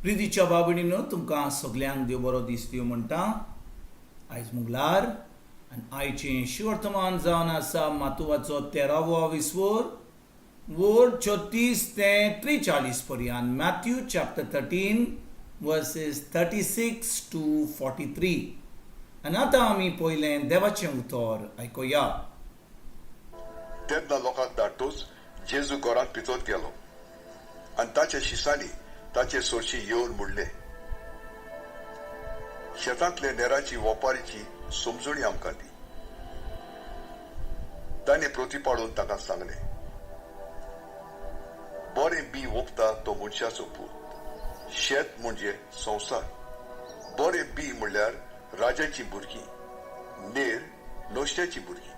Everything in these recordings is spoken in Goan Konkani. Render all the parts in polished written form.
प्रितीच्या बाबणीनो, तुमकां सगल्यांक देव बरो दीस दिवं म्हणटा. आयज मुगलार आनी आयचें शिवर्तमान जावन आसा मातुवाचो तेरावो विस्वोर, वोर 36 ते 43 पर्यंत, Matthew chapter 13 verses 36 to 43. आनी आतां आमी पयलें देवाचें उतर आयकुया. तेन्ना लोकांक धाडटूच जेजू घरांत भितर गेलो आनी ताच्या शिसांनी ताचे सोरशी येवन म्हणले, "शेतांतले नेराची वोपारीची समजणी आमकां दी." ताणें प्रतिपाडून ताका सांगलें, "बरें बी ओंपता तो मनशाचो पूत. शेत म्हणजे संवसार. बरें बी म्हणल्यार राजाचीं भुरगीं. नेर नश्ट्याचीं भुरगीं.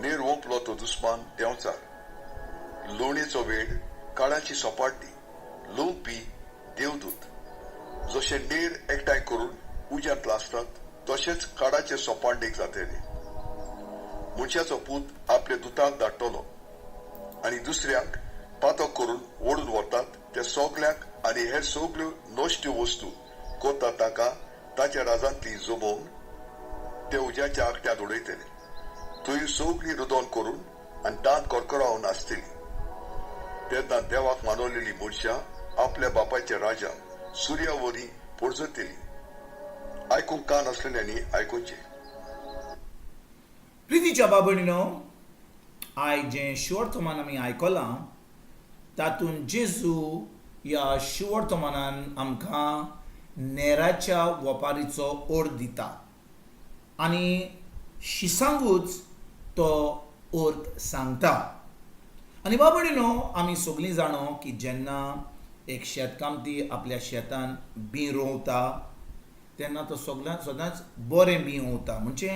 नेर ओंपलो तो दुस्मान देंवचार. लुवणेचो वेळ काळाची सोपाटणी. लुवपी देवदूत. जशे नेर एकठांय करून उज्यांत लासतात, तशेंच काडाचे सोपांडेक जातले. मनशाचो पूत आपल्या दुतांक धाडटलो आनी दुसऱ्यांक पातक करून ओडून व्हरतात ते सगल्यांक आनी हेर सगल्यो नश्ट्यो वस्तू करतात तांकां ताच्या राजांतली जमोवन ते उज्याच्या आगट्यांत उडयतले. थंय सगळी रुदोन करून आनी दांत करकरावन आसतली. तेन्ना देवाक मानवलेली मनशां आपल्या बापायच्या राजान सुर्या वरी पोरजतली. आयकूंक कान आसलेल्यांनी आयकुचें." प्रितीच्या बाबणीनो, आयज जें शिवर्तमान आमी आयकलां, तातूंत जेजू ह्या शिवर्तमानान आमकां नेराच्या वपारीचो अर्थ दिता आनी शिसांगूच तो अर्थ सांगता. आनी बाबणीनो, आमी सगळीं जाणो की जेन्ना एक शेतकामती आपल्या शेतान बीं रोवता, तेन्ना तो सगळ्यांत सदांच बरें बीं ओंवता. म्हणजे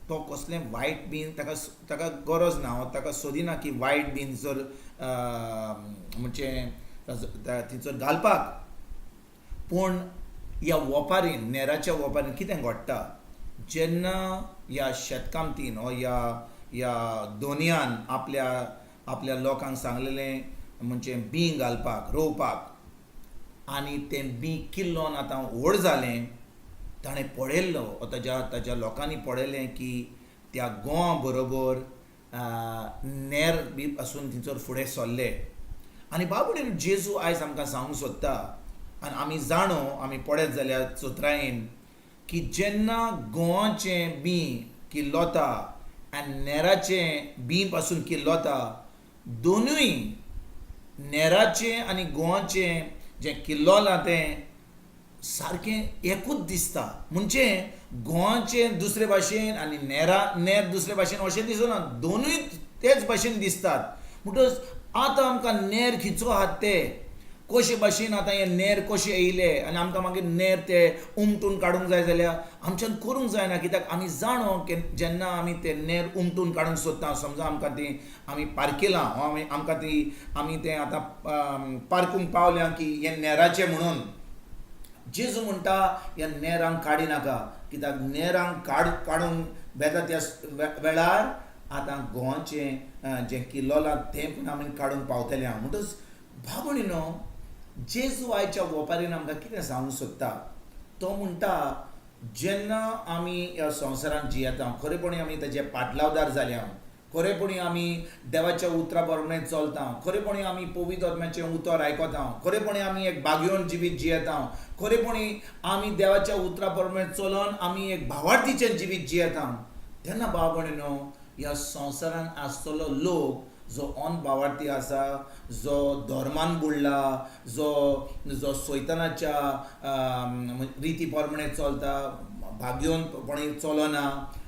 तो कसलें वायट बीन ताका ताका गरज ना, ताका सोदिना की वायट बीन जर म्हणजे थंयसर घालपाक. पूण ह्या वोपारीन, नेराच्या वोपारीन कितें घडटा, जेन्ना ह्या शेतकामतीन वो ह्या ह्या दोनयान आपल्या आपल्या लोकांक सांगलेलें, म्हणजे बीं घालपाक, रोवपाक, आनी तें बीं किल्लोन आतां व्हड जालें, ताणें पळयल्लो, ताज्या ताज्या लोकांनी पळयलें की त्या गोंवा बरोबर नेर बी आसून थंयसर फुडें सरले. आनी बाबडे जेजू आयज आमकां सांगूंक सोदता, आनी आमी जाणो, आमी पळयत जाल्यार चतुरायेन, की जेन्ना गोंवाचें बीं किल्लोता आनी नेराचें बीं पासून किल्लोता, दोनूय नेराचें आनी गोंवाचें जें किल्लोलां तें सारकें एकूच दिसता. म्हणजे गोंवाचें दुसरे भाशेन आनी नेरा नेर दुसरे भाशेन अशें दिसना, दोनूय तेच भाशेन दिसतात. म्हणटकच आतां आमकां नेर खिचो आहात ते कशे भाशेन, आतां हे नेर कशे येयले आनी आमकां मागीर नेर ते उमटून काडूंक जाय जाल्यार आमच्यान करूंक जायना. कित्याक आमी जाणो की जेन्ना आमी ते नेर उमटून काडूंक सोदता, समजा आमकां ती आमी पारकिलां वा आमी आमकां ती आमी तें आतां पारकूंक पावल्या की हें नेराचें म्हणून, जेजू म्हणटा, ह्या नेरांक काडी नाका. कित्याक नेरांक काडूंक वेता त्या वेळार आतां गोंवाचें जें किल्लोलां तें पूण आमी काडूंक पावतले. हांव म्हणटच भावणीनो, जेजू आयच्या वोपारीन आमकां कितें सांगूंक सोदता? तो म्हणटा, जेन्ना आमी ह्या संवसारांत जियेता, खरेपणी आमी ताजे पाटलावदार जाल्या, खरेपणी आमी देवाच्या उतरा प्रमाणे चलता, खरेपणी आमी पवित्र आत्म्याचें उतर आयकता, खरेपणी आमी एक भाग्योन जिवीत जियेता, खरेपणी आमी देवाच्या उतरा प्रमाणे चलोन आमी एक भावार्थीचें जिवीत जियेता, तेन्ना भाव भयणीनो, ह्या संवसारांत आसतलो लोक जो अनभावार्थी आसा, जो धर्मान बुडला, जो जो सैतानाच्या रिती प्रमाणे चलता, भाग्योनपणी चलना,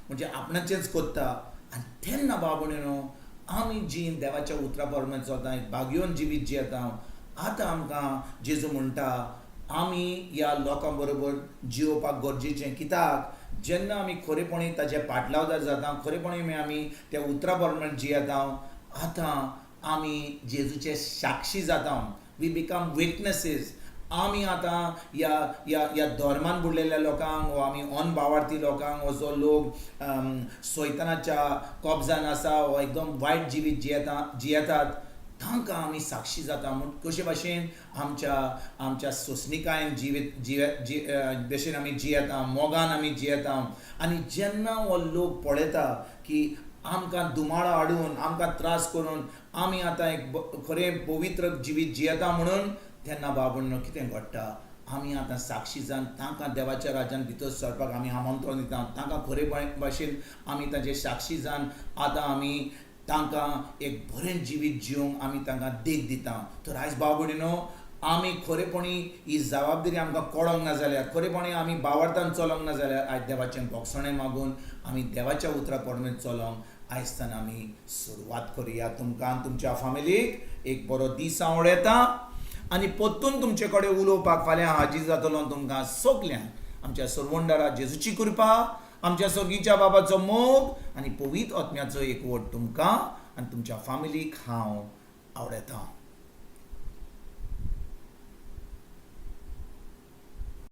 म्हणजे आपणाचेंच करता, आनी तेन्ना भाव भयणीनो, आमी जीं देवाच्या उतरा प्रमाणे चलता, भाग्योन जिवीत जियेता, आतां आमकां जेजू म्हणटा, आमी ह्या लोकां बरोबर जियोवपाक गरजेचें. कित्याक जेन्ना आमी खरेपणी ताजे पाटलावदार जाता, खरेपणी आमी त्या उतरा प्रमाणे जियेता, आतां आमी जेजूचे साक्षी जाता. We become witnesses. आमी आतां ह्या ह्या ह्या धर्मान बुडलेल्या लोकांक वो आमी अनभावार्थी लोकांक वो जो लोक सैतानाच्या कब्जान आसा वो एकदम वायट जिवीत जियेतात, तांकां आमी साक्षी जाता म्हूण कशे भाशेन आमच्या आमच्या सोंसणिकायेन जिवीत जिये जी भशेन आमी जियेता, मोगान आमी जियेता. आनी जेन्ना हो लोक पळयता की आमकां दुमाळो हाडून, आमकां त्रास करून आमी आतां एक खरें पवित्र जिवीत जियेता म्हणून, तेन्ना बाबडनो कितें घडटा, आमी आतां साक्षी जावन तांकां देवाच्या राज्यान भितर सरपाक आमी आमंत्रण दिता. तांकां खरे भाशेन आमी तांचे साक्षी जावन आतां आमी तांकां एक बरें जिवीत जिवंक आमी तांकां देख दिता. तर आयज भाव भयणीनो, आमी खरेपणी ही जबाबदारी आमकां कळोंक ना जाल्यार, खरेपणी आमी बावडतान चलोंक ना जाल्यार, आयज देवाचें भोगसणें मागून आमी देवाच्या उतरा प्रमाणे चलोंक आयजतान आमी सुरवात करुया. तुमकां, तुमच्या फामिलीक एक बरो दीस आवडयता आनी परतून तुमचे कडेन उलोवपाक फाल्यां हाजीर जातलो. तुमकां सगल्यांक आमच्या सरवंडारा जेजूची कृपा, आमच्या सर्गीच्या बाबाचो मोग आनी पवित्र आत्म्याचो एकवट तुमकां आनी तुमच्या फामिलीक हांव आवडयता.